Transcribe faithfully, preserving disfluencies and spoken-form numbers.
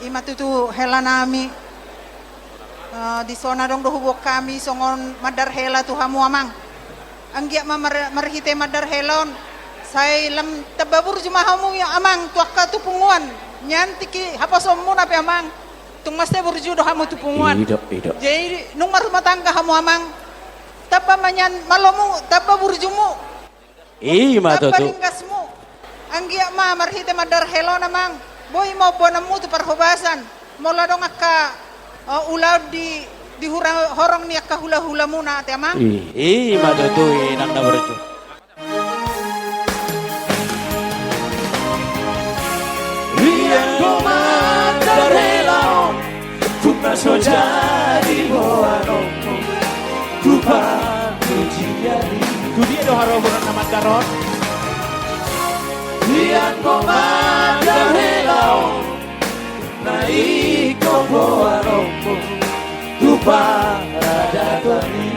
I ma tutu hela nami. Eh, di son adong do huboan hami songon mandar hela tu hamu amang. Anggiat ma mar-, marhite mandar hela on sai lam tamba burju ma hamu amang tu angka tu punguan. Nian tingki haposoonmuna pe amang, tung mansai burju do hamu tu punguan. I do, i do. Jadi nunga marrumah tangga hamu amang, tamba ma nian malomu, tamba burjumu. I ma tutu. Tamba ringgasmu. Anggiat ma marhite mandar hela on amang, boi ma ompunanmu tu parhobasan. Molo adong angka, eh, ulaon di, di hura-, horong ni angka hulahulamuna ate amang. I, i ma tutu inang na burju. Ianggo mandar hela on, tung na so jadi boanonmu, tu pangujian i. Tu dia do haroburan na mandar on? Ianggo mandar hela on, na ingkon boanonmu, tu paradaton i.